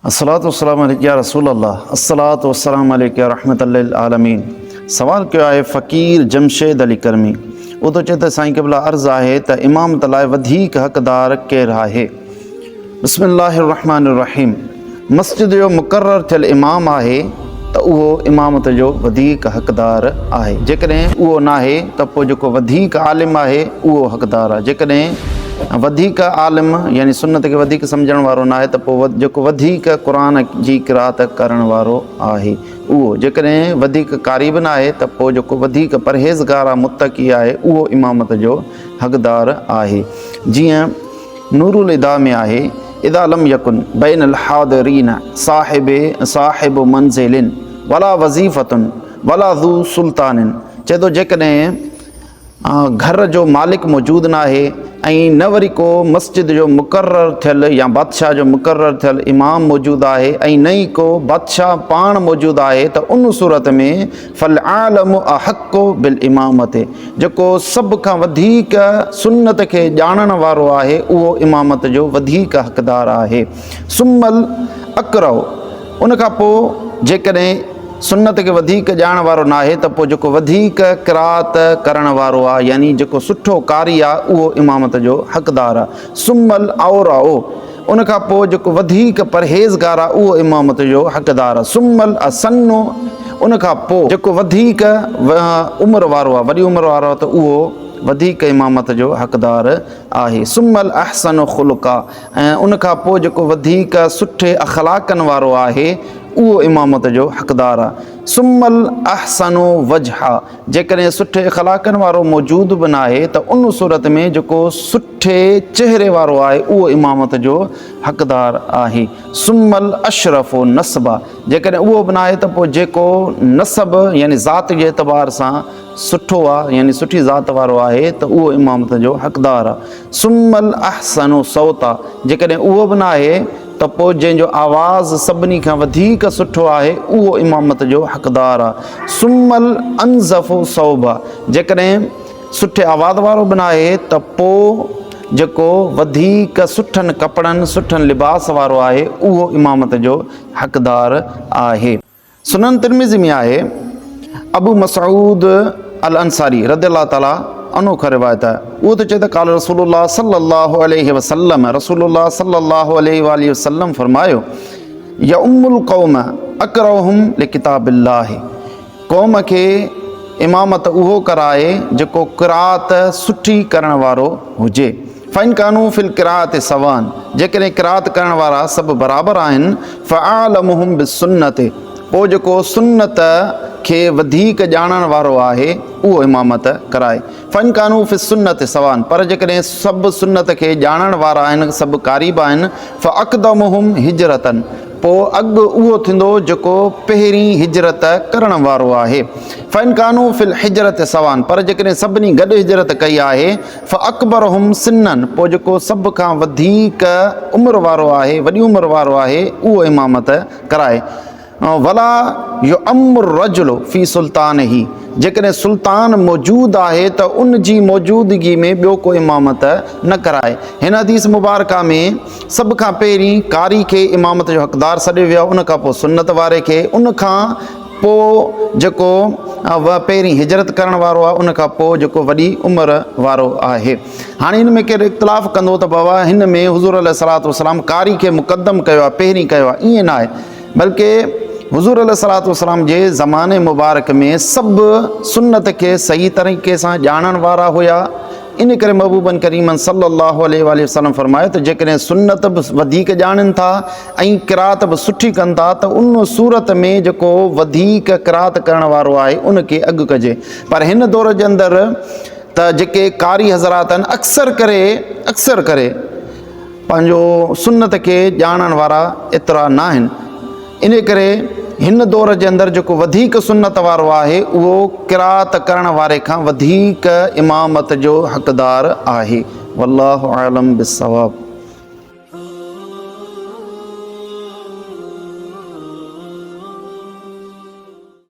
الصلوة والسلام عليک يا رسول الله الصلوة والسلام عليک يا رحمت للعالمين سوال ڪيو آهي فقير جمشيد علي ڪرمي اهو ٿو چئي ته سائين قبلا عرض آهي ته امامت لاء وڌيڪ حقدار ڪير آهي بسم الله الرحمن الرحيم مسجد جو مقرر ٿيل امام آهي ته اهو امامت جو وڌيڪ حقدار آهي جيڪڏهن اهو ناهي ته پوء جيڪو وڌيڪ عالم آهي اهو حقدار آهي جيڪڏهن وڌيڪ عالم يعني سنت کي وڌيڪ سمجهڻ وارو ناهي ته پوء جيڪو وڌيڪ قرآن جي قرات ڪرڻ وارو آهي اهو، جيڪڏهن وڌيڪ قاري به ناهي ته پوء جيڪو وڌيڪ پرهيزگار آهي متقي آهي اهو امامت جو حقدار آهي جيئن نور الهديٰ ۾ آهي اذا لم يڪن بين الحاضرين صاحب صاحب منزل ولا وظيفة ولا ذو سلطان چئي ٿو جيڪڏهن گهر جو مالڪ موجود ناهي ۽ نه وري ڪو مسجد جو مقرر ٿيل يا بادشاهه جو مقرر ٿيل امام موجود آهي ۽ نه ئي ڪو بادشاهه پاڻ موجود آهي ته ان صورت ۾ فالعالم احق بالامامت جيڪو سڀ کان وڌيڪ سنت کي ڄاڻڻ وارو آهي اهو امامت جو وڌيڪ حقدار آهي ثم الاقرأ ان کان پوء جيڪڏهن سنت کي وڌيڪ ڄاڻ وارو ناهي ته پوء جيڪو وڌيڪ قرائت ڪرڻ وارو آ يعني جيڪو سٺو قاري آ اهو امامت جو حقدار آ. ثم الاورع ان کان پوء جيڪو وڌيڪ پرهيزگار آ اهو امامت جو حقدار آ. ثم الاسن ان کان پوء جيڪو وڌيڪ عمر وارو آ وڏي عمر وارو آ ته اهو وڌيڪ امامت جو حقدار آهي. ثم الاحسن خلقا ۽ ان کان پوء جيڪو وڌيڪ سٺي اخلاقن وارو آهي اهو امامت جو حقدار آ. ثم الاحسن وجها جيڪڏهن سٺي اخلاقن وارو موجود به ناهي ته ان صورت ۾ جيڪو سٺي چهري وارو آهي اهو امامت جو حقدار آهي. ثم الاشرف نسبا جيڪڏهن اهو به ناهي ته پوء جيڪو نسب يعني ذات جي اعتبار سان سٺو آ يعني سٺي ذات وارو آهي ته اهو امامت جو حقدار آ. ثم الاحسن صوتا جيڪڏهن اهو به ناهي ته پوء جنهن جو آواز سڀني کان وڌيڪ سٺو آهي اهو امامت جو حقدار آ. ثم الانظف ثوبا جيڪڏهن سٺي آواز وارو به ناهي ته پوء جيڪو وڌيڪ سٺن ڪپڙن سٺن لباس وارو آهي اهو امامت جو حقدار آهي. سنن ترمذي ۾ آهي، ابو مسعود الانصاري رضي الله تعالٰي عنه کان روايت آهي، اهو ٿو چئي ته قال رسول الله صلي الله عليه وسلم رسول الله صلي الله عليه واٰله وسلم فرمايو، يؤم القوم اقرؤهم لڪتاب الله قوم کي امامت اهو ڪرائي جيڪو قرات سٺي ڪرڻ وارو هجي. فإن ڪانوا في القراءة سواء جيڪڏهن قرات ڪرڻ وارا سڀ برابر آهن فاعلمهم بالسنة پوء جيڪو سنت کي وڌيڪ ڄاڻڻ وارو آهي اهو امامت ڪرائي فإن ڪانوا في السنة سواء پر جيڪڏهن سڀ سنت کي ڄاڻڻ وارا آهن سڀ قاري به آهن فاقدمهم هجرة پوء اڳ اهو ٿيندو جيڪو پهرين هجرت ڪرڻ وارو آهي فإن ڪانوا في الهجرة سواء پر جيڪڏهن سڀني گڏ هجرت ڪئي آهي فاڪبرهم سنا پوء جيڪو سڀ کان وڌيڪ عمر وارو آهي، وڏي عمر وارو آهي، اهو امامت ڪرائي. ولا يؤم الرجل في سلطانه جيڪڏهن سلطان موجود آهي ته ان جي موجودگي ۾ ٻيو ڪو امامت نه ڪرائي. هن حديث مبارڪه ۾ سڀ کان پهرين قاري کي امامت جو حقدار سڏيو ويو آهي، ان کان پوء سنت واري کي، ان کان پوء جيڪو پهرين هجرت ڪرڻ وارو آهي ان کان پوء جيڪو وڏي عمر وارو آهي. هاڻي هن ۾ ڪير اختلاف ڪندو ته بابا هن ۾ حضور عليه الصلوة والسلام قاري کي مقدم ڪيو آهي پهرين ڪيو آهي ائين ناهي بلڪه حضور عليه الصلوة والسلام جي زماني مبارڪ ۾ سڀ سنت کي صحيح طريقي سان ڄاڻڻ وارا هيا ان ڪري محبوبن ڪريمن صلّي اللّٰه عليه واٰله وسلّم فرمايو ته جيڪڏهن سنت به وڌيڪ ڄاڻين ٿا ۽ قرات به سٺي ڪن ٿا ته ان صورت ۾ جيڪو وڌيڪ قرات ڪرڻ وارو آهي ان کي اڳ ڪجي پر هن دور جي اندر ته جيڪي قاري حضرات آهن اڪثر ڪري اڪثر ڪري پنهنجو سنت کي ڄاڻڻ وارا ايترا ناهن انهي ڪري هن دور جي اندر جيڪو وڌيڪ سنت وارو آهي اهو قرات ڪرڻ واري کان وڌيڪ امامت جو حقدار آهي والله اعلم بالصواب.